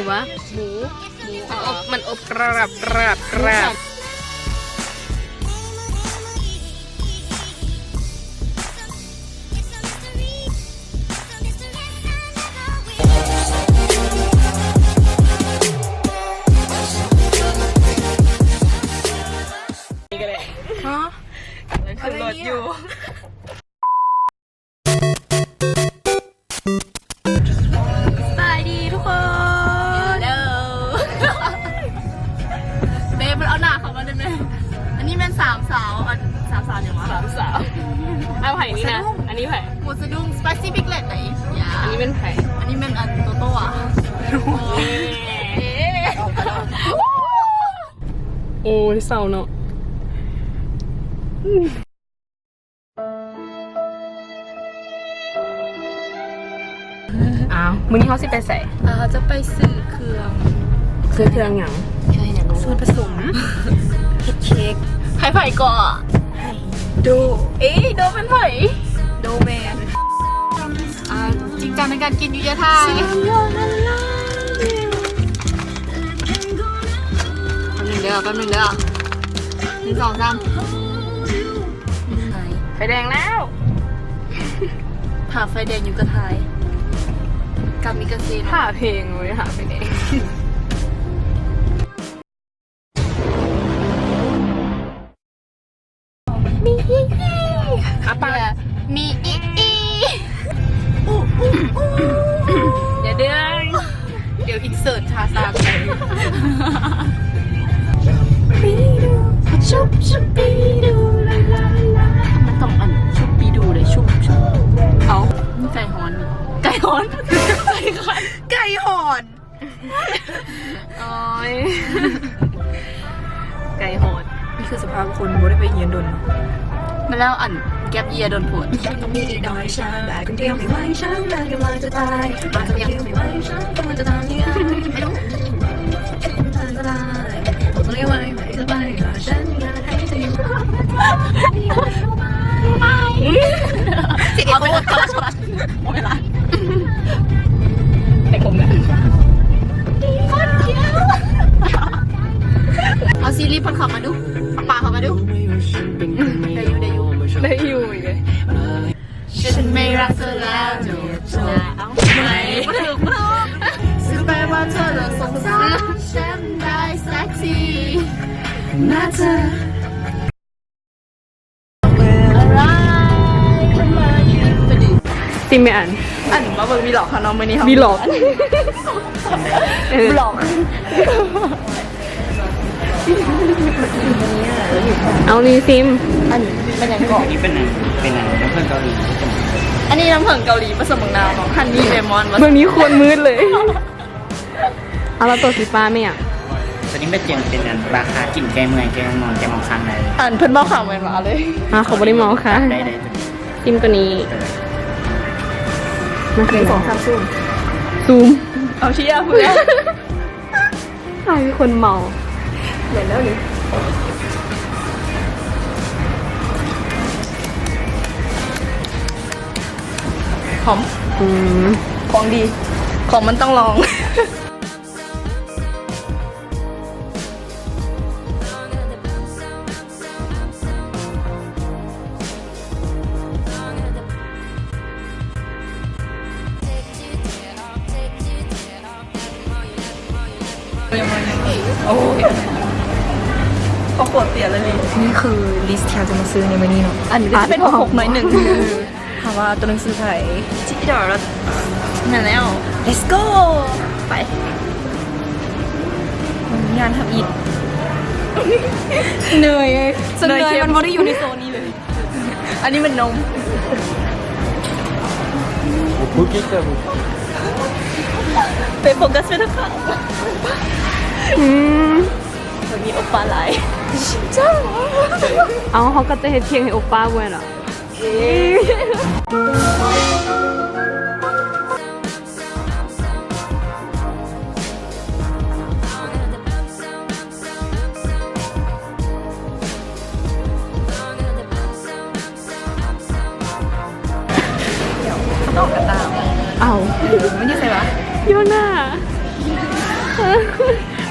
ວ່າ ໝູ ໝູ ເອົາ ເອົາ ມັນອົບກຣາບ ກຣາບ ກຣາບ. ຮະ? ກຳລັງຂຶ້ນລົດຢູ່. ສະບາຍດີທຸກຄົນ. ເບ ເພິ່ນເອົາໜ້າເຂົ້າມາໄດ້ແມ? ອັນນີ້ແມ່ນສາມສາວ ອັນ ສາມສາວຫຍັງວະ? ສາມສາວ. ເອົາໃຜນີ້ນະ? ອັນນີ້ໃຜ? ໝູສະດຸ້ງ Spicy Piglet ໄດ໋. ອັນນີ້ແມ່ນໃຜ? ອັນນີ້ແມ່ນອັນໂຕໂຕ້ອະ. ໂອ້ຍ ເສົ້າເນາະ. ອ້າວ ມື້ນີ້ເຮົາຊິໄປໃສ? ເຮົາຈະໄປຊື້ເຄື່ອງ. ຊື້ເຄື່ອງຫຍັງ? ເຄື່ອງຫຍັງ? ສ່ວນປະສົມເຮັດເຄ້ກ. ໃຫ້ໃຜເກາະ? ໃຫ້ໂດ. ເອີ ໂດແມ່ນໃຜ? ໂດແມ່ນ ອ່າ ຈິງຈັງໃນການກິນຢູ່ ຢ່າຖ່າຍ. ແປັບໜຶ່ງເດີ ແປັບໜຶ່ງເດີ ໜຶ່ງ ສອງ ສາມ. ໄຟແດງແລ້ວ. ຖ້າໄຟແດງຢູ່ກໍຖ່າຍ ກາມິກາເຊ. ຖ້າເພງເວີຍ ຖ້າໄຟແດງ. ມີອີອີ ອາປາກ ມີອີອີ ອູອູອູ. ຢ່າດຶງ ດຽວອິນເສີດທ່າທາງໄປ. ມັນຕ້ອງອັນຊຸບປີດູເດ້ ຊຸບ ຊຸບ. ເອົ້າ ໄກ່ຮ້ອນ ໄກ່ຮ້ອນ ໄກ່ຮ້ອນ. ໂອ້ຍ ໄກ່ໂຫດ. ນີ້ຄືສະພາບຄົນບໍ່ໄດ້ໄປຮຽນດົນ. ແມ່ນແລ້ວ ອັນ gap year ດົນໂພດ. ເອົາຊີຣີເພິ່ນເຂົ້າມາດູ ເອົາປາເຂົ້າມາດູ. ໄດ້ຢູ່ ໄດ້ຢູ່ ໄດ້ຢູ່. ຊິມແມ່ອັນ ອັນ ມາເບິ່ງວີລັອກເຮົາເນາະ ມື້ນີ້ເຮົາວີລັອກ ເອີ ວີລັອກ. ເອົານີ້ຊິມ ອັນນີ້ແມ່ນຫຍັງເກາະ? ອັນນີ້ເປັນອັນ ເປັນອັນນ້ຳເຜິ້ງເກົາຫຼີ. ອັນນີ້ນ້ຳເຜິ້ງເກົາຫຼີປະສົມບັກນາວເນາະ ຮັນນີເລມອນ. ເບິ່ງນີ້ໂຄດມືດເລີຍ. ເອົາ ແລ້ວໂຕສີຟ້າແມ່ນຫຍັງ? ໂຕນີ້ແມ່ນເປັນ ເປັນອັນ ຢາກາກິນແກ້ເມື່ອຍ ແກ້ງ່ວງນອນ ແກ້ໝອງຄ້າງໄດ້. ອັນເພິ່ນເວົ້າຂ້າງແມ່ນວ່າເອົາເລີຍ. ອ່າ ເຂົາບໍ່ໄດ້ເມົາຄ່ະ. ໄດ້ ໄດ້ ຊິມໂຕນີ້. ເອີ ມາ ໜຶ່ງ ສອງ ສາມ ຊູມ ຊູມ. ເອົາ ເຊຍ ພຸ້ນແຫຼະ. ອ້າຍ ຄືຄົນເມົາ. ແມ່ນແລ້ວນີ້ ຫອມ. ອືມ ຂອງດີ ຂອງມັນຕ້ອງລອງ. ໂອ້ຍ ຄອບຄົວປ່ຽນເລີຍນີ້. ນີ້ຄືລິສທີ່ເຮົາຈະມາຊື້ໃນມື້ນີ້ເນາະ. ອັນນີ້ເປັນຫົກໜ້ອຍໜຶ່ງ. ຖາມວ່າໂຕໜັງສືໃຜ? ຊິດອລ. ແມ່ນແລ້ວ. Let's go ໄປ ງານທຳອິດ. ເໜື່ອຍ ເໜື່ອຍ ມັນບໍ່ໄດ້ຢູ່ໃນໂຊນນີ້ເລີຍ. ອັນນີ້ມັນນົມ. ໄປໂຟກັສໄປທາງຂ້າງ. ອືມ ມັນມີໂອປ້າຫຼາຍ. ເອົ້າ ເຮົາກໍຈະເຮັດພຽງໃຫ້ໂອປ້າບໍ່ແມ່ນຫວາ? ເອີ. ເອົາ ມັນຢູ່ໃສວະ? ຢູ່ໜ້າ.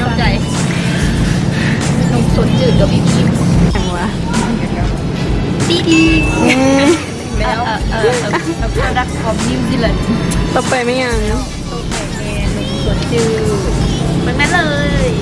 ຍອມໃຈ ນົມສົດຈືດກັບວິບຄຣີມ ຫຍັງວະ ດີດີ ອືມ ແລ້ວ ເອີ ເອີ ເອີ product from New Zealand ຕໍ່ໄປແມ່ນຫຍັງ? ໂຕແປແມ່ນນົມສົດຈືດ ເບິ່ງໄດ້ເລີຍ.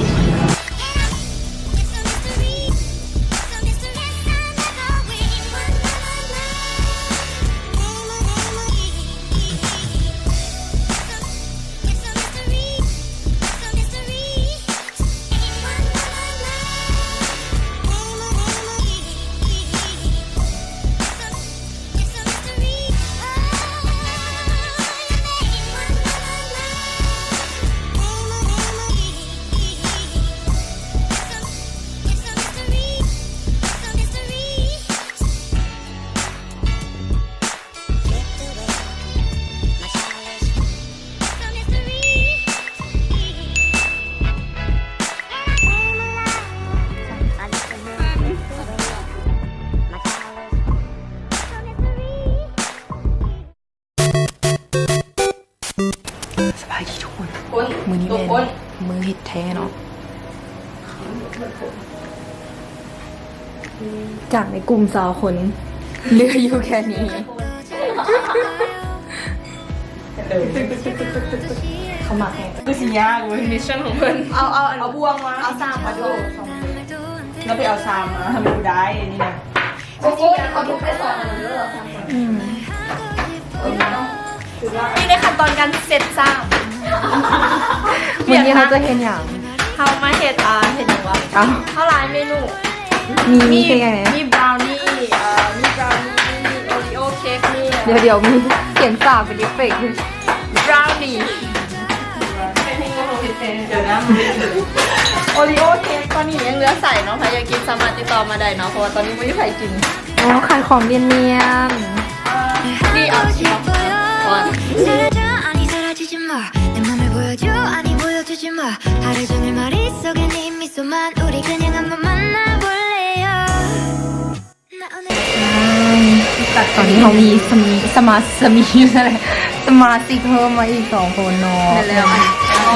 ສະບາຍດີທຸກຄົນ ມື້ນີ້ແມ່ນມື້ເຮັດແທ້ເນາະ ຈາກໃນກຸ່ມຊາວຄົນ ເຫຼືອຢູ່ແຄ່ນີ້ ເຂົາມັກແຮງ ຄືຊິຍາກເວີຍ ມິດຊັນຂອງເພິ່ນ ເອົາ ເອົາ ເອົາບ່ວງມາ ເອົາຊາມມາດູ ແລ້ວໄປເອົາຊາມມາ ໃຫ້ມັນບໍ່ໄດ້ ອັນນີ້ນະ. ອືມ ນີ້ໃນຂັ້ນຕອນການເຊັດຊ້າງ ມື້ນີ້ເຮົາຈະເຮັດຫຍັງ? ເຮົາມາເຮັດ ອ່າ ເຮັດຫຍັງວະ? ເອົ້າ ເຮົາຫຼາຍເມນູ ມີ ມີ ມີຄືຫຍັງແດ່? ມີບຣາວນີ ເອີ ມີບຣາວນີ ມີໂອຣີໂອເຄັກ ມີ ດຽວໆ ມີສຽງສ້າເປັນເອຟເຟັກ ບຣາວນີ ໂອຣີໂອເຄັກ ຕອນນີ້ຍັງເຫຼືອໃສ່ເນາະ ໃຜຢາກກິນສາມາດຕິດຕໍ່ມາໄດ້ເນາະ ເພາະວ່າຕອນນີ້ບໍ່ມີໃຜກິນ. ໂອ້ ຂາຍຂອງນຽນໆ ນີ້ເອົາຊິບອກກ່ອນ ຕອນນີ້ເຮົາມີສະມີ ສະມາ ສະມີຢູ່ຊັ້ນແຫຼະ ສະມາຊິກເພີ່ມມາອີກສອງຄົນເນາະ ແມ່ນແລ້ວ ໂອ້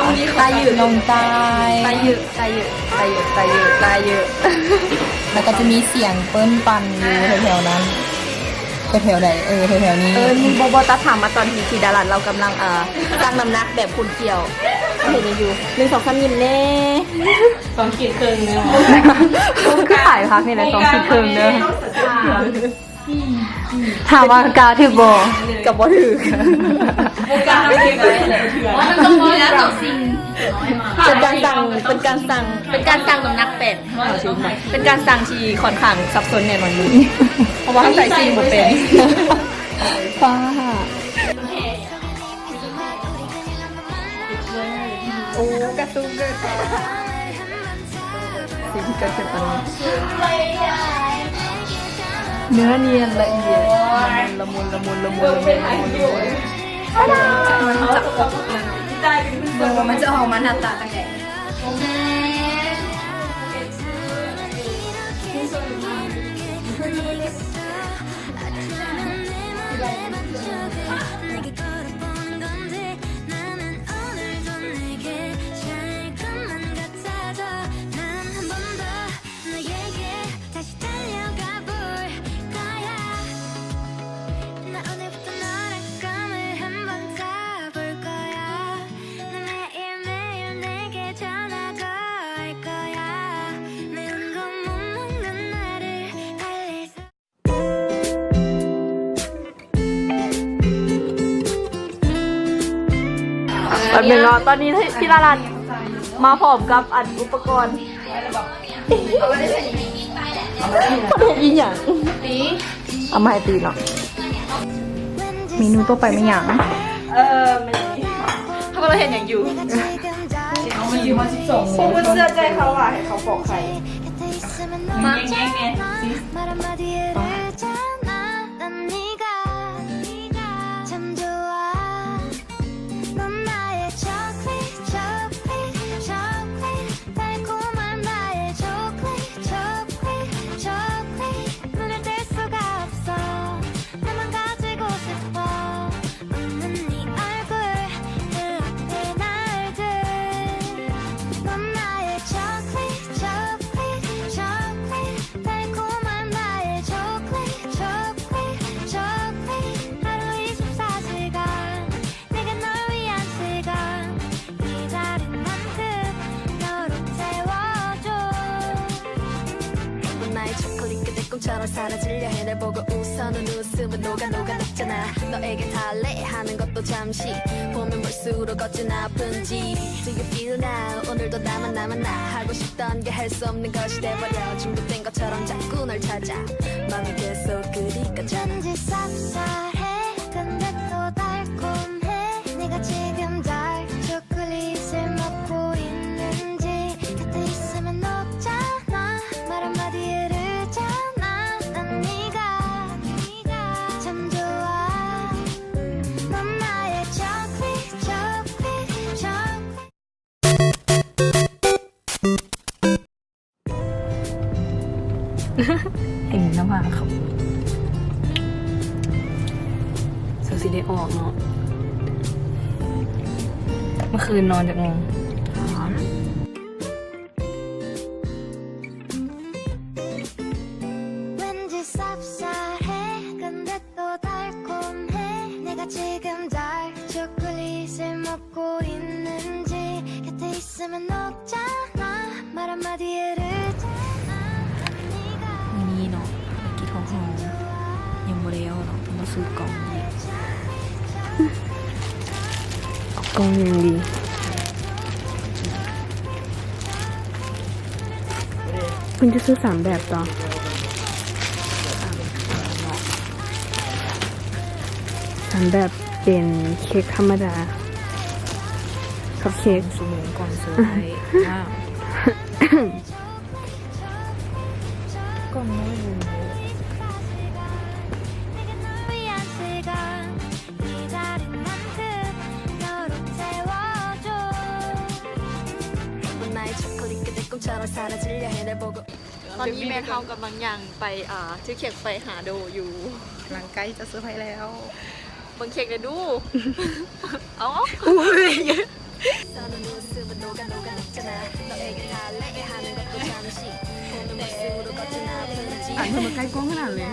ໂຫ ຕາຍຢູ່ ນ້ອງຕາຍ ຕາຍຢູ່ ຕາຍຢູ່ ຕາຍຢູ່ ຕາຍຢູ່ ຕາຍຢູ່ ແລ້ວກໍຈະມີສຽງເປີ້ນປັ່ນຢູ່ແຖວໆນັ້ນ ແຖວໆໃດ? ເອີ ແຖວໆນີ້ ເອີ ບໍ່ ບໍ່ ຕັດພາບມາຕອນທີ່ ທີ່ດາລັດລາວກຳລັງ ເອີ ຊັ່ງນ້ຳໜັກແບບຂຸ້ນຂ້ຽວ ເຫັນຢູ່ ໜຶ່ງ ສອງ ສາມ ຍິ້ມແດ່ ສອງຂີດເຄິ່ງເດີ ຄືຂາຍຜັກນີ້ແຫຼະ ສອງຂີດເຄິ່ງເດີ. ຖາມວ່າກ້າຖືກບໍ່? ກໍບໍ່ຖືກ. ບໍ່ກ້າຖືກເລີຍ. ເປັນການສັ່ງ ເປັນການສັ່ງ ເປັນການສັ່ງນ້ຳໜັກແປດ. ເປັນການສັ່ງທີ່ຂ້ອນຂ້າງສັບສົນແນ່ນອນຢູ່ ເພາະວ່າເຮົາໃສ່ສີບໍ່ເປັນ. ປ້າ ໂອ້ ກະຕຸກເດີ ສີທີ່ເກີດຂຶ້ນຕອນນີ້ ເນື້ອນຽນລະອຽດ ລະມຸນ ລະມຸນ ລະມຸນ ລະມຸນ ລະມຸນ ລະມຸນ ມັນຈະອອກ ເບິ່ງວ່າມັນຈະອອກມາໜ້າຕາຈັ່ງໃດ.ແປັບໜຶ່ງເນາະ ຕອນນີ້ທີ່ລາລັດມາພ້ອມກັບອັນອຸປະກອນ ເຮັດອີ່ຫຍັງ? ເອົາມາໃຫ້ຕີເນາະ. ເມນູຕໍ່ໄປແມ່ນຫຍັງ? ເອີ ເຮົາກຳລັງເຮັດຫຍັງຢູ່? ເອົາມາຢູ່ຮອດສິບສອງໂມງ ພວກເພິ່ນເຊື່ອໃຈເຮົາວ່າໃຫ້ເຂົາປອກໄຂ່. ມາ ເຫັນນ້ຳຫາເຂົາ ສົງໄສຊິໄດ້ອອກເນາະ. ເມື່ອຄືນນອນຈັກໂມງ? ມື້ນີ້ເນາະ ພາລະກິດຂອງເຮົາຍັງບໍ່ແລ້ວເນາະ ເພິ່ນຕ້ອງຊື້ກ່ອງອີກ ເອົາກ່ອງຢ່າງດີ. ເພິ່ນຈະຊື້ສາມແບບຕໍ່ ສາມແບບເປັນເຄັກທຳມະດາ ຄັບເຄັກ ສອງຊົ່ວໂມງກ່ອນເຊີໄພຣ໌ ວ້າວ. ກ່ອງນ້ອຍຢູ່. ຕອນນີ້ແມ່ນເຮົາກຳລັງຍ່າງໄປ ອ່າ ຖືເຄັກໄປຫາໂດຢູ່ ກຳລັງໃກ້ຈະເຊີໄພຣ໌ແລ້ວ. ເບິ່ງເຄັກແດ່ດູ ເອົາ ອຸ້ຍ. ອັນນີ້ມັນໃກ້ກ້ອງຂະໜາດເລີຍ.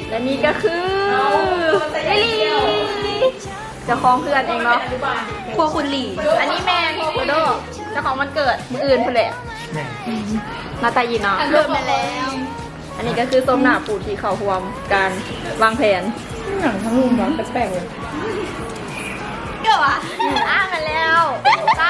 ແລະນີ້ກໍຄືລິລີ ເຈົ້າຂອງເຮືອນເອງເນາະ ພວກຄຸນຫຼີ. ອັນນີ້ແມ່ນພວກໂດ ເຈົ້າຂອງວັນເກີດມື້ອື່ນພຸ້ນແຫຼະ. ແມ່ນ ໜ້າຕາອີເນາະ ເລີ່ມແລ້ວ. ອັນນີ້ກໍຄືຊົມໜ້າຜູ້ທີ່ເຂົ້າຮ່ວມການວາງແຜນ. ຫຍັງທາງລຸງວາງແປກໆເລີຍ ເກີດວ່າ ອ່າ ມາແລ້ວ ໄປ.